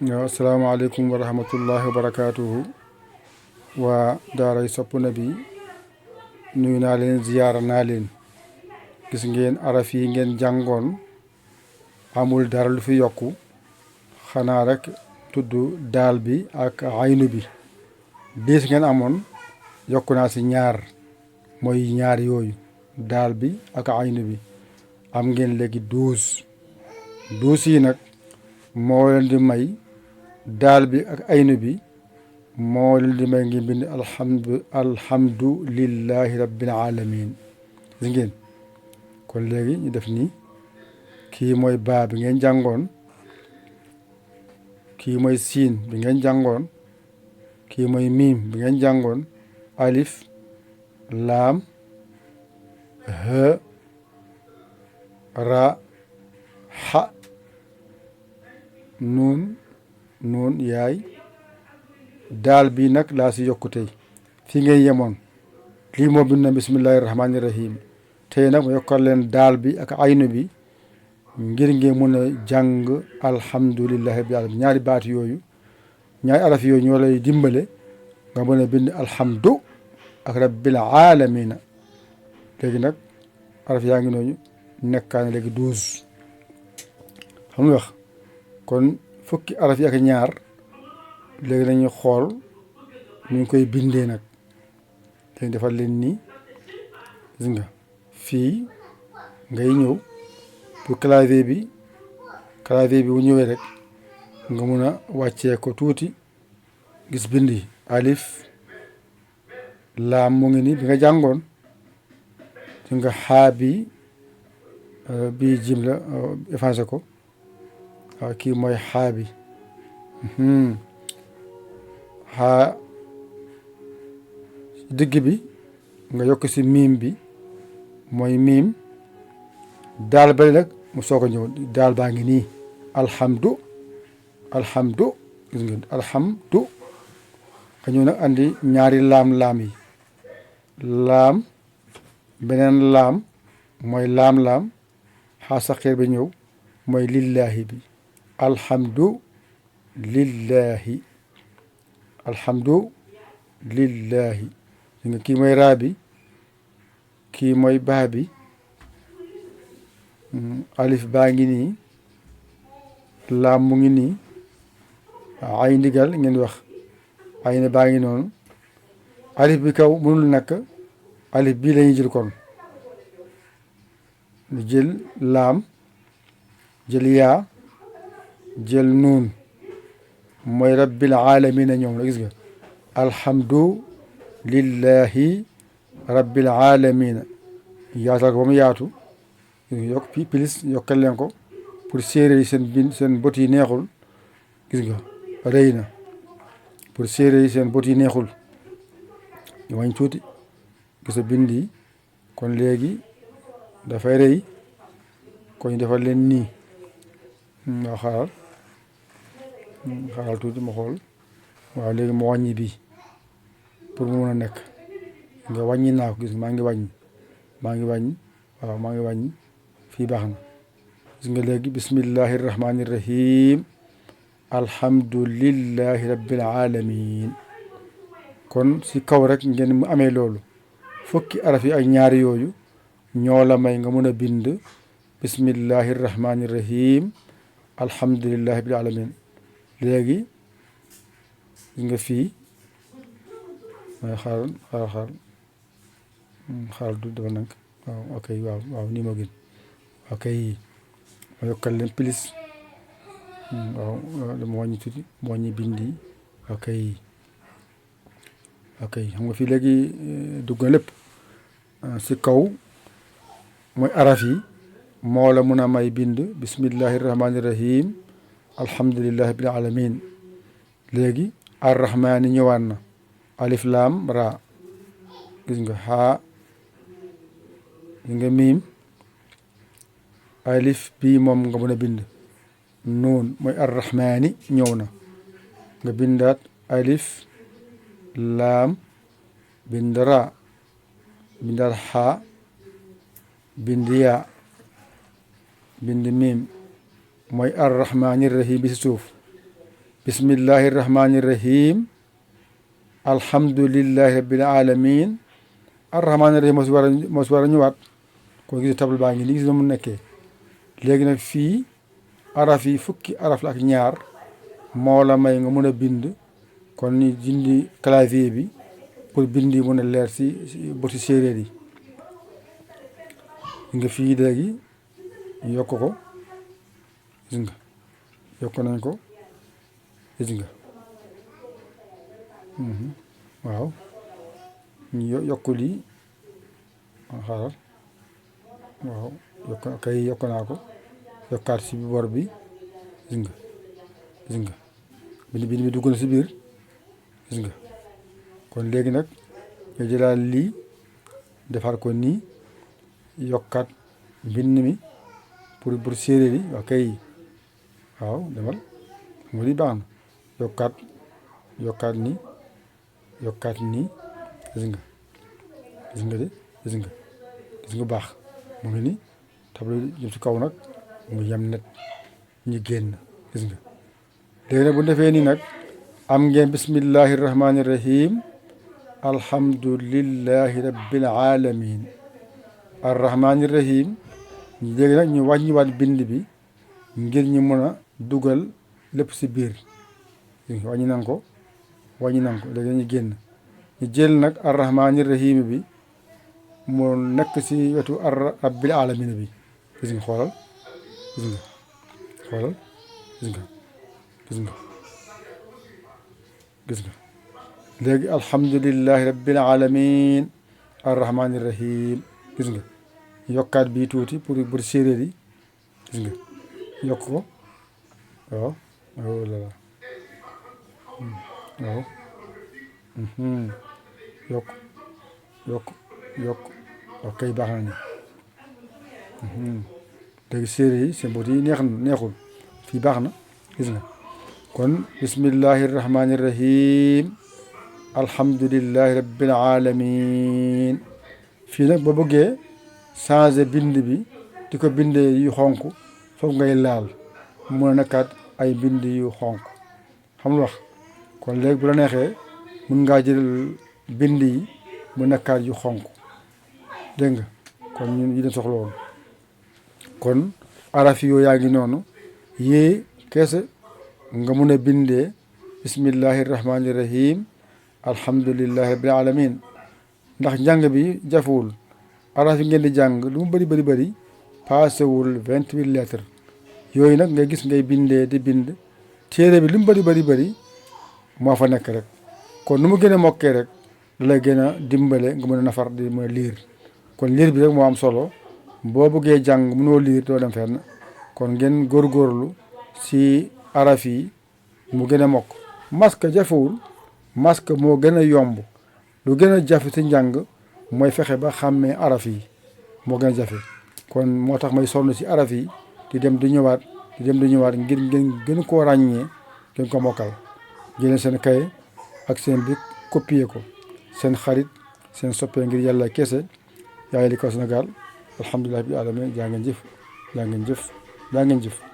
waaw asalaamaaleykum wa rahmatullahi wa barakaatuhu waa daaray Sopp Nabi nuyu naa leen ziyaara naa leen. gis ngeen araf yi ngeen jàngoon amul dara lu fi yokku xanaa rek tudd daal bi ak aynu bi. 10 ngeen amoon yokku naa si ñaar mooy ñaar yooyu daal bi ak aynu bi am ngeen léegi 12. 12 yi nag moo leen di may daal bi ak aynu bi moo leen di may ngi bind alhamdulillahi rabbil alamin. gis ngeen kon léegi ñu def nii kii mooy baa bi ngeen jàngoon, kii mooy siin bi ngeen jàngoon, kii mooy miim bi ngeen jàngoon, alif laam ha ra xa nuun yaay daal bi nag laa si yokku tey fii ngay yemoon lii moo bind na bismillahi rahmaani rahim. tey nag ma yokkal leen daal bi ak aynu bi ngir ngeen mën a jàng alhamdulillahi rabbil alamin. ñaari baat yooyu ñaari araf yooyu ñoo lay dimbale nga mën a bind alhamdu ak rabbil alamina. léegi nag araf yaa ngi noonu nekkaane léegi 12 xam nga wax kon fukki araf yi ak ñaar léegi lañuy xool ñu ngi koy bindee nag léegi defal leen nii. gis nga fii ngay ñëw pour clavier bi bu ñëwee rek nga mun a wàccee ko tuuti gis bind yi alif laam mu ngi nii bi nga jàngoon. gis nga xaa bi jim la effacé ko waaw kii mooy xaa bi xaa digg bi nga yokk si miim bi mooy miim. daal bari nag mu soog a ñëw daal baa ngi nii alhamdu gis nga alhamdu nga ñëw nag andi ñaari laam yi laam beneen laam mooy laam xaa saqiir bi ñëw mooy lillahi bi alhamdu lillahi gis nga kii mooy raa bi kii mooy baa bi alif baa ngi nii laam mu ngi nii ay ndigal ngeen wax ay na baa ngi noonu. alif bi kaw mënul nekk alif bii lañuy jël kon ñu jël laam jël yaa jël nuun mooy rabbil alamina ñoom la. gis nga alhamdu lillahi rabbil alamina yaatal ko ba mu yaatu yokk pilis yokkal leen ko pour séeréer yi seen bët yi neexul. gis nga rëy na pour séeréer yi seen bët yi neexul ñu wañ tuuti gis nga bind yi kon léegi dafay rëy kon ñu defal leen nii. waaw xaaral tuuti ma xool waaw léegi ma wàññi bii pour mu mën a nekk nga wàññi naa ko. gis nga maa ngi wàññi waaw maa ngi wàññi fii baax na. gis nga léegi bismillahi rahmaani rahim alhamdulillahi rabbil alamin. kon si kaw rek ngeen mu amee loolu fukki araf yi ak ñaari yooyu ñoo la may nga mën a bind bismillahi rahmaani rahim alhamdulillahi rabbil alamin. léegi gis nga fii may xaaral du dafa nank waaw ok waaw nii moo gën ok ma yokkal leen plus waaw dama wàññi tuuti ma wàññi bind yi ok xam nga fii léegi dugg na lépp si kaw mooy araf yi moo la mun a may bind bismillahi rahmaani rahim alhamdulillahi rabbil alamin. léegi arrahmaani ñëwaat na alif laam ra gis nga xaa gis nga miim alif bii moom nga mën a bind nuun mooy arrahmaani ñëw na nga bindaat alif laam bind ra bindaat xaa bind yaa bind miim mooy arrahmaani rahim bi si suuf bismillahi rahmani rahim alhamdulillahi rabbil alamin arrahmani rahim moo si war a ñëwaat. kon gis table baa ngi nii gis na mu nekkee léegi nag fii araf yi fukki araf la ak ñaar moo la may nga mën a bind kon ni dindi clavier bi pour bind yi mën a leer si bëti séeréer yi nga fii léegi yokk ko gis nga yokk nañ ko gis nga waaw ñu yokk lii xaaral waaw yokk naa ko yokkaat si bor bi gis nga bind bi dugg na si biir gis nga kon léegi nag nga jëlaat lii defar ko nii yokkaat mbind mi pour séeréer yi waaw demal mu di baax na yokkaat nii gis nga de gis nga baax mu ngi nii tableau jëm si kaw nag mu yem net ñu génn gis nga léegi nag bu defee nii nag am ngeen bismillahi rahmani rahim alhamdulillahi rabbil alamin arrahmani rahim léegi nag ñu wàññiwaat bind bi ngir ñu mën a dugal lépp si biir wàññi nan ko léegi ñu génn ñu jël nag arrahmani rahim bi moo nekk si wetu rabbil alamin bi gis nga xoolal gis nga léegi alhamdulillahi rabbil alamin arrahmani rahim gis nga yokkaat bii tuuti pour séeréer yi gis nga yokk ko waaw yokk ok baax na ni léegi séeréer yi seen bët yi neexul fii baax na gis nga kon bismillahi rahmani rahim alhamdulillahi rabbil alamin fii nag boo bëggee changer bind bi di ko bindee yu xonk foofu ngay laal mën a nekkaat ay bind yu xonk xam lu wax kon léegi bu la neexee mun ngaa jël bind yi mu nekkaat yu xonk dégg nga kon ñun yi dañ soxla woon kon araf yooyu yaa ngi noonu yii keese nga mun a bindee bismillahi rahmani rahim alhamdulillahi rabbil alamin ndax njàng bi jafewul araf yi ngeen di jàng lu mu bëri paasewul 28 lettres yooyu nag nga gis ngay bindee di bind téere bi lu mu bëri moo fa nekk rek kon nu mu gën a mokkee rek da lay gën a dimbale nga mën a nafar di mën a liir kon liir bi rek moo am solo boo bëggee jàng mënoo liir doo dem fenn kon ngeen góorgóorlu si araf yi mu gën a mokk masque jafewul masque moo gën a yomb lu gën a jafe si njàng mooy fexe ba xàmmee araf yi moo gën a jafe kon moo tax may sonn si araf yi di dem di ñëwaat ngir ngeen gën koo ràññee gën ko mokkal jëleen seen kaye ak seen bic copier ko seen xarit seen soppee ngir yàlla kese yaay li kaw Sénégal alhamdulilah bi alamin jaa ngeen jëf